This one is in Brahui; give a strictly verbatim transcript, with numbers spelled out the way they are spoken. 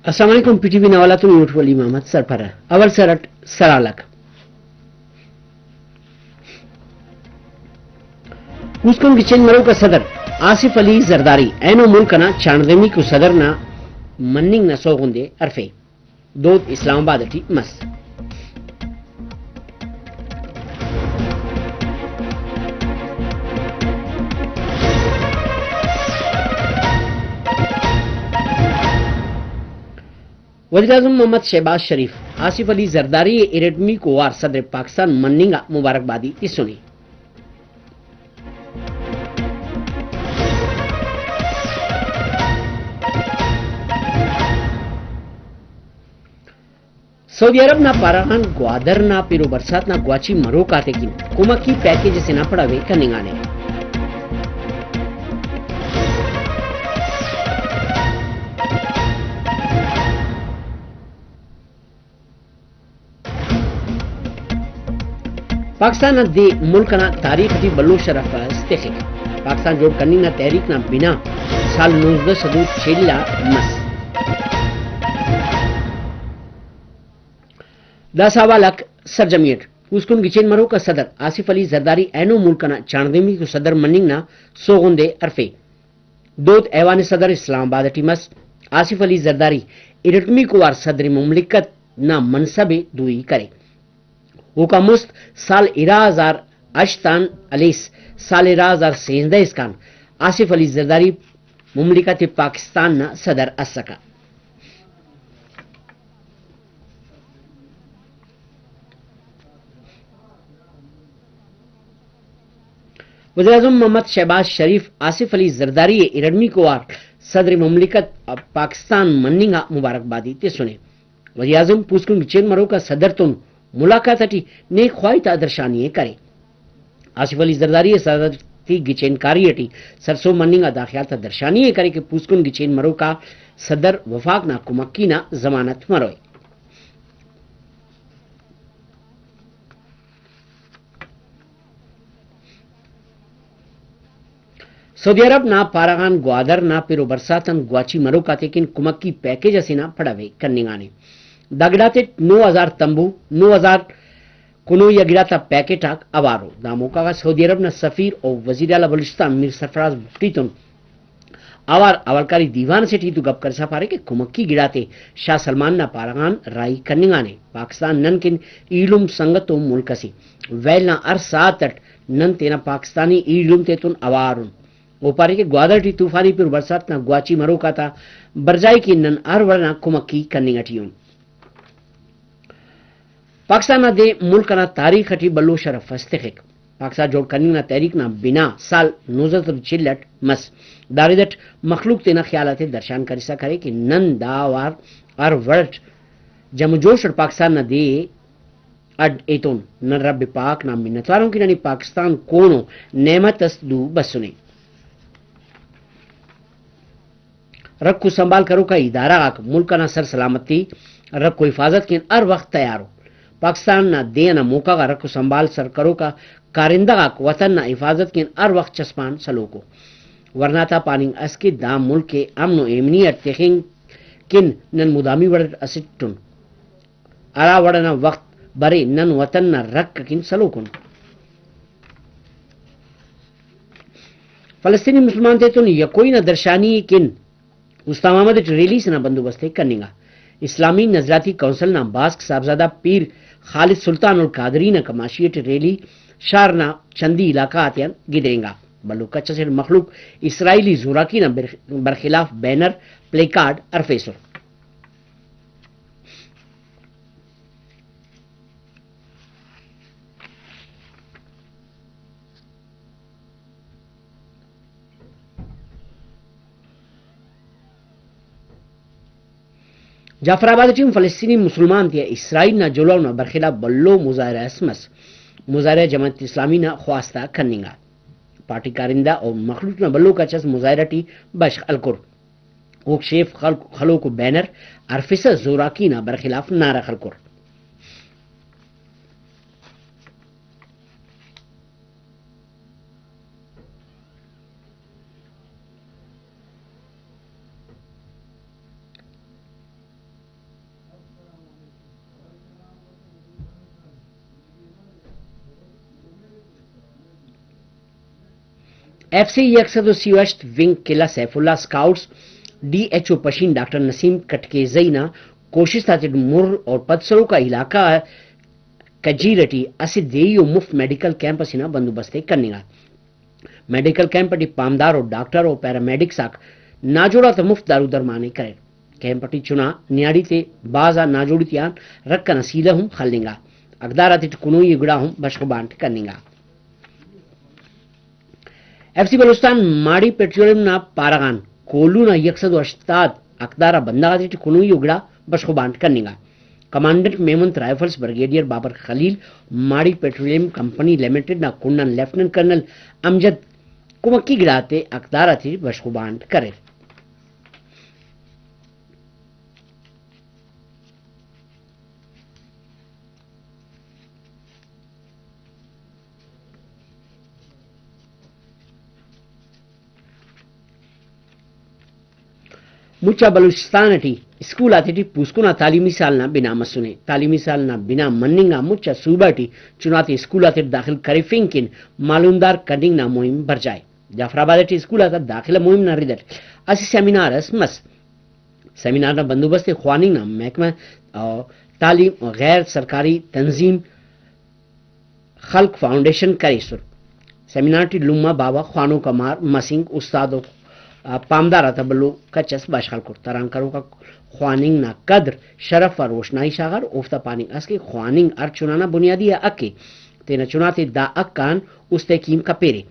السلام علیکم، پی ٹی وی نا حوالہ تون یوٹیوب علی محمد سرپرہ۔ اول سر اٹ سرحال آک۔ پوسکن گچین مروکا صدر آصف علی زرداری اینو ملک انا چاندیمیکو صدر نا مننگ نا سوغندے ہرفے۔ دود اسلام آباد اٹی مس۔ وزیراعظم محمد شہباز شریف آصف علی زرداری ءِ ارٹمیکو وار صدر پاکستان مننگ آ مبارکبادی تسنے۔ سعودی عرب نا پارہ غان گوادر نا پیر و برسات نا گواچی مروک آتیکن کمکی پیکیج اسے نا پڑو ءِ کننگانے۔ پاکستان نا دے ملک انا تاریخ ٹی بھلو شرف اس تخک۔ پاکستان جوڑ کننگ نا تحریک نا بنا سال نوزدہ سد و چل آ مس۔ داسہ حوال آک سرجمی اٹ۔ پوسکن گچین مروکا صدر آصف علی زرداری اینو ملک انا چاندیمیکو صدر مننگ نا سوغندے ہرفے۔ دود ایوان صدر اسلام آباد ٹی مس۔ آصف علی زرداری ارٹمیکو وار صدر مملکت نا منصب ءِ دوئی کرے۔ اوکان مست سال ارا ہزار ہشت آن ہلیس سال ارا ہزار سینزدہ اسکان آصف علی زرداری مملکت پاکستان نا صدر ئسکہ۔ وزیراعظم محمد شہباز شریف آصف علی زرداری ءِ ارٹمیکو وار صدر مملکت پاکستان مننگ آ مبارکبادی تسنے۔ وزیراعظم پوسکن گچین مروکا صدر تون ملاقات اٹی نیک خواہی تا درشانی ءِ کرے۔ آصف علی زرداری ءِ صدارتی گچین کاری اٹی سرسہب مننگ آ دا خیال تا درشانی ءِ کرے کہ پوسکن گچین مروکا صدر وفاق نا کمکی نا ضمانت مروئے۔ سعودی عرب نا پارہ غان گوادر نا پیر و برسات آن گواچی مروک آتیکن کمکی پیکیج اسے نا پڑو ءِ کننگانے۔ دا گڑاتے نو ہزار تمبو، نو ہزار کنوئی آ گڑاتا پیکٹ آک اوارو۔ دا موقع غا سعودی عرب نا سفیر و وزیراعلی بلوچستان میر سرفراز بگٹی تون اوار حوالکاری دیوان اسے ٹی تو گپ کرسا پارے کہ کمکی گڑاتے شاہ سلمان نا پارہ غان راہی کننگانے۔ پاکستان نن کن ایلم سنگت و ملک اسے۔ ویل نا ہر ساعت اٹ نن تینا پاکستانی ایلم تیتون اوار ان۔ او پارے کہ گوادر ٹی طوفانی پر برسات نا گواچی مروک آتا برجائی کن نن ہر وڑ نا کمکی کننگ اٹی ان۔ پاکستان نا دے ملک انا تاریخ اٹی بھلو شرف اس تخک۔ پاکستان جوڑ کننگ نا تحریک نا بنا سال نوزدہ سد چل اٹ مس۔ دا رد اٹ مخلوق تینا خیال آتے درشان کرسا کرے کہ نن دا وار ہر وڑ اٹ جم و جوش اٹ پاکستان نا دے اڈ ایتون۔ نن رب پاک نا منتوار ان کہ ننے پاکستان کون و نعمت اس دو بسنے۔ رکھ و سنبھال کروکا ادارہ غاک ملک انا سر سلامتی، رکھ و حفاظت کن ہر وخت تیار ءُ۔ پاکستان نا دے انا موقع غا رکھ و سنبھال سر کروکا کارندہ غاک وطن نا حفاظت کن ہر وخت چسپان سلوک ءُ۔ ورنا تا پاننگ ئس کہ دا ملک ءِ امن و ایمنی اٹ تخنگ کن نن مدامی وڑ اٹ اسٹ ان۔ ہرا وڑ انا وخت برے نن وطن نا رکھ اکن سلوک ان۔ فلسطینی مسلمان تیتون یکوئی نا درشانی کن استان محمد اٹ ریلی سے نا بندوبست ءِ کننگا۔ اسلامی نظریاتی کونسل نا باسک صاحبزادہ پیر خالد سلطان القادری نا کماشی اٹ ریلی شار نا چندی علاقہ آتیان گدرینگا۔ بھلو کچ اسے مخلوق اسرائیلی زوراکی نا بر-، برخلاف بینر، پلے کارڈ ہرفیسر۔ جعفر آباد ٹی ہم فلسطینی مسلمان تیا اسرائیل نا جلہو نا برخلاف بھلو مظاہرہ اس مس۔ مظاہرہ جماعت اسلامی نا خواست آ کننگا۔ پارٹی کارندہ و مخلوق نا بھلو کچ اس مظاہرہ ٹی بشخ ہلکر۔ اوک شیف خلق-، خلوکو بینر ہرفسہ زوراکی نا برخلاف نعرہ خلکر۔ ایف سی یک سد و سی و ہشت ونگ قلعہ سیف اللہ اسکاؤٹس ڈی ایچ او پشین ڈاکٹر نسیم کٹکیزئی نا کوشست آتیٹ مر اور پدسروکا علاقہ کجیر ٹی اسہ دیہی و مفت میڈیکل کیمپ اسے نا بندوبست ءِ کننگا۔ میڈیکل کیمپ ٹی پامدار و ڈاکٹر و پیرامیڈکس آک ناجوڑ آتا مفت دارو درمان ءِ کریر۔ کیمپ ٹی چنا نیاڑی تے بھاز آ ناجوڑی تیان رکھ ئنا سیلہ ہم خلنگا۔ حقدار آتیٹی کنوئی ءِ گڑا ہم بشخ و بانٹ کننگا۔ ایف سی بلوچستان ماڑی پٹرولیم نا پارہ غان کوہلو نا یک سد و ہشتاد حقدار آ بندغ آتیٹی کنوئی ءِ گڑا بشخ و بانٹ کننگا۔ کمانڈنٹ میمنت رائفلز بریگیڈیئر بابر خلیل، ماڑی پٹرولیم کمپنی لمیٹڈ نا کنڈ آن لیفٹننٹ کرنل امجد کمکی گڑاتے حقدار آتے بشخ و بانٹ کریر۔ مچ آ بلوچستان اٹی اسکول آتیٹی پوسکن آ تعلیمی سال نا بناء مسنے۔ تعلیمی سال نا بناء مننگ آ مچ آ صوبہ ٹی چناتے اسکول آتیٹ داخل کرفنگ کن معلومدار کننگ نا مہم برجا ءِ۔ جعفر آباد ٹی اسکول آتا داخلہ مہم نا رد اٹ اسہ سیمینار اس مس۔ سیمینار نا بندوبست ءِ خواننگ نا محکمہ و تعلیم و غیر سرکاری تنظیم خلق فاؤنڈیشن کریسر۔ سیمینار ٹی لمہ باوہ خوانوک آ مار مسنک استاد و پامدار آتا بھلو کچ اس بشخ ہلکر۔ تران کروک آ خواننگ نا قدر، شرف آ روشنائی شاغار۔ اوفتا پاننگ ئس کہ خواننگ ہر چنا نا بنیادی آ حق ءِ، تینا چناتے دا حق آن است ءِ کیم کپیرے۔